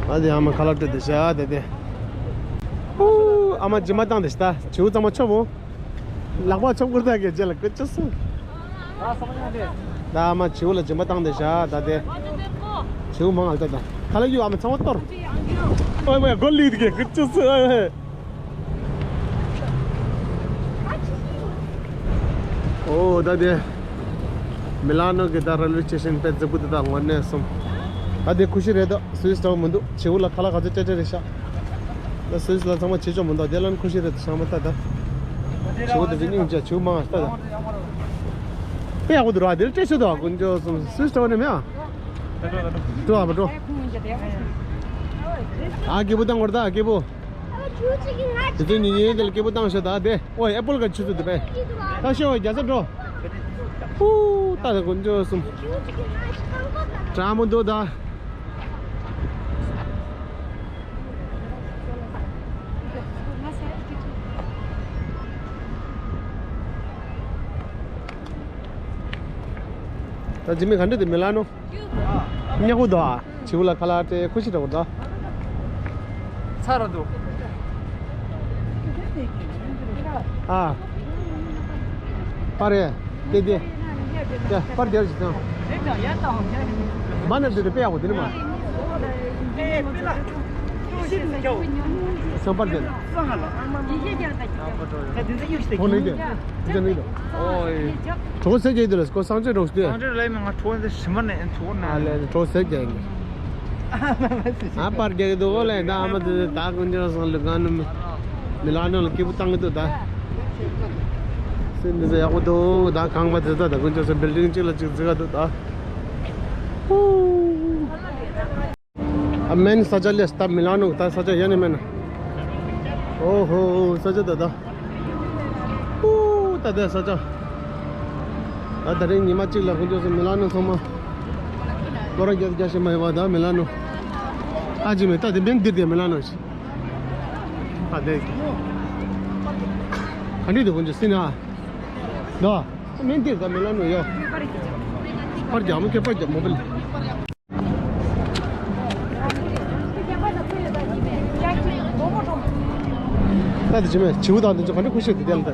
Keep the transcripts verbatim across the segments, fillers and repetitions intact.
ཨ་དེ་ཨ་མ་ཁ་ལག་སྤྲོད་དེ་ཤ་དེ་དེ། ཧུ། ཨ་མ་ཇི་མ་བཏང་དེ་ཤ་ད་བྱིའུ་གཙང་མ་ཆོ་བོ། ལག་པ་ཆོ་བཀུར་ད་གེ་རྗེས་ལ་ཀུ་ཅི་སུ། ད་ཨ་མ་བྱིའུ་ལ་ཇི་མ་བཏང་དེ་ཤ་ད་དེ། བྱིའུ་མང་ཨ་ད་ད། ཁ་ལག་ཡུ་ཨ་མ་ཚང་མ་གཏོར། ཨོ་མ་གོ་ལི་དེ་གེ་ཀུ་ཅི་སུ་ཨོ། ཨོ་ད་དེ། མི་ལ་ནོ་གི་ད་རེལ་ཝེ་སི་ཊེ་ཤན་དཔེ་མཛེས་པོ་དེ་ད་དངོས་གནས་སོང་། ད་དེ་ཁུ་ཤི་རེད་ད། སུད་སི་འདྲ་བོ་མི་འདུག་བྱིའུ་ལ་ཁ་ལག་ག་ཚོད་སྤྲད་སྤྲད་རེད་ཤག་ད་སུད་སི་ལ་ཚང་མ་བྱེད་ཆོག་མི་འདུག་དེ་ལ་ཁུ་ཤི་རེད་ད་ཤང་མ་ད་ད། བྱིའུ་དེ་རི་སྙིང་རྗེ་བྱིའུ་མང་ང་ད་ད། དཔེ་ཡག་པོ་འདུག་ར་དེ་ལ་སྤྲད་ཆོག་ད་དཀོན་མཆོག་གསུམ་སུད་སི་འདྲ་བོ་ནས་མེད་ཨ། འགྲོ་ཨ་མ་འགྲོ། ཨ་སྐྱིད་པོ་བཏང་བར་ད་སྐྱིད་པོ། དེ་ཚོའི་ཉིན་ཉིན་དེ་ལ་སྐྱིད་པོ་བཏང་ཤོག་ད་དེ། ཨོ་ཨེ་པོལ་ག་ཆུ་ཚོད་དེ་པས། ད་ཤོག་རྒྱ་ས་འགྲོ། ཧུ། ད་ད་དཀོན་མཆོག་གསུམ། གྲང་མོ་འདུག་ད། ད་ཇི་མི་ག་འདྲ་དེ་མི་ལ་ནོ། ཉག་གུ་དོ་ཨ། བྱིའུ་ལ་ཁ་ལག་སྤྲད་ཁུ་ཤི་འདྲ་བོ་དོ། ཚ་ར་འདུག་ཨ། པར་རེད། དེ་དེ། ཡ་པར་རྒྱབ་ཞིག་དང་། མ་ནེ་དེ་དེ་དཔེ་ཡག་པོ་དེ་ནི་མ། སང་པར་དེ། ཧོ་ནི་དེ། དེ་ནི་དེ། གྲོགས་སེ་རྒྱག་དེ་ལ་ཁོ་སང་ཆོས་གྲོགས་ཏེ། སང་ཆོས་ལ་མི་ང་གྲོགས་སེ་ཞིམ་པ་ནས་གྲོགས་ནས། ཨ་ལས་གྲོགས་སེ་རྒྱག་ཨིན། ཨ་པར་རྒྱག་གི་འདུག་གོ་ལས་ད་ཨ་མ་དེ་ད་དཀོན་མཆོག་སང་ལུ་གང་ནམ་མི་ལ་ནང་ལ་སྐྱིད་པོ་བཏང་གི་འདུག་ད། སེམས་འདི་ཚོ་ཡག་པོ་འདུག་ད་ཁང་པ་དེ་ད་ད་དཀོན་མཆོག་སང་བིལ་ཌིང་གཅིག་ལ་གཅིག་བརྩི་ག་འདུག་ད། ཧུ། ཨ་མེན་ས་ཆ་ལས་སྟབས་མི་ལང་ནུག་ད་ས་ཆ་ཡ་ནི་མེན་ན། ཨོ་ཧོ་ས་ཆ་ད་ད། ཧུ་ད་ད་ས་ཆ། ད་ད་རིང་ཉི་མ་གཅིག་ལ་ཁོང་ཚོ་མི་ལང་ནུག་ཚང་མ། ལོ་ར་རྒྱ་རྒྱ་ཞེ་མ་ཡོད་པ་ད་མི་ལང་ནུག་ཨ་ཅི་མེ་ད་དེ་མེན་འདིར་དེ་མི་ལང་ནུག་ཞིག་ཨ་དེ། ག་འདྲི་དེ་ཁོང་ཚོ་སི་ན། ད་མེན་འདིར་ད་མི་ལང་ནུག་ཡོ། པར་རྒྱག་མོ་ཁེ་པར་རྒྱག་མོ་བིལ། ད་དེ་ཅི་མེད་བྱིའུ་དང་དེ་ཚོ་ག་འདྲ་ཁུ་ཤེས་དེ་དེ་ལ་ད།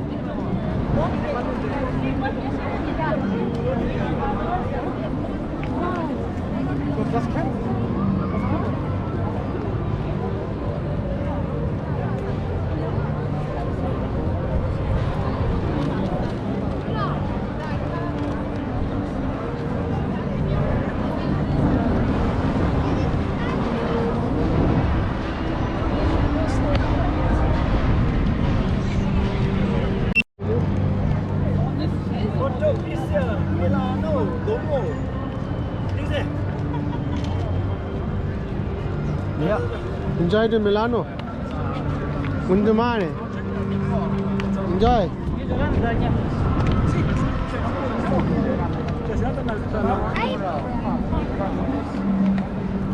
Enjoy to Milano. Wundermare. Enjoy.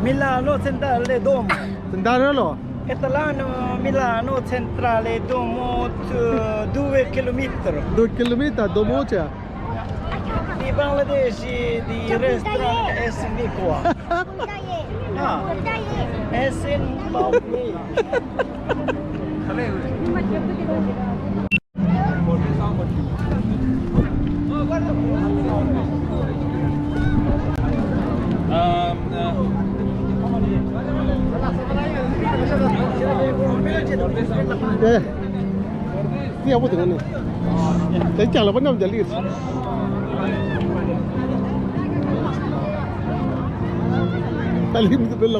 Milano Centrale Duomo. Centrale lo? Catalano, Milano Centrale Duomo, eh, due chilometri. Due chilometri, Duomo c'è? Di Bangladesh, di restaurante è qua. Ah, è in Bangladesh. ཨེ། དེ་ཡག་པོ་འདུག་ནི། དེ་ཀྱང་ལ་པ་ནམ་རྒྱ་ལིར། ད་ལི་མི་འདུག་ལ།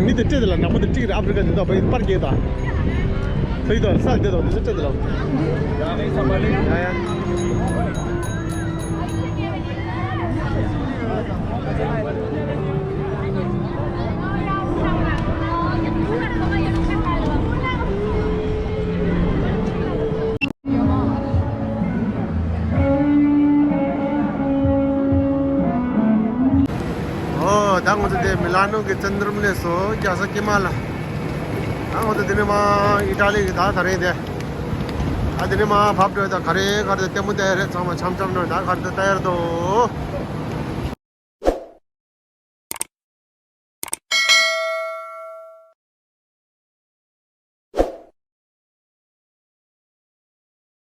མི་དེ་སྤྲད་དེ་ལ་ནག་པོ་དེ་ཏིག་རེ་ཨ་ཕི་རི་ཀ་དེ་དག་པ་ཡིན་པར་སྐྱེས་དང་། ཁ་ཡི་དང་ས་དེ་དང་དེ་ཚོ་སྤྲད་དེ་ལ། ཡ་ཡ། ཨོ། ད་ང་ཚོ་དེ་མི་ ལ་ནུ་གི་བཙན་དྲུམ་ལས་སོ་རྒྱ་ས་ཀྱི་མ་ལ། ཨ་འོ་ད་དེ་ནས་མ་ཨི་ཊ་ལི་གི་ད་ད་རེད་དེ། ཨ་དེ་ནས་མ་བབ་འགྲོ་ད་ག་རེ་ག་རེ་ལྟད་མོ་བལྟས་རེད། ཚང་མ་འཆམ་འཆམ་ནོ་ད་ག་རེ་ད་ལྟ་ཡར་དོ།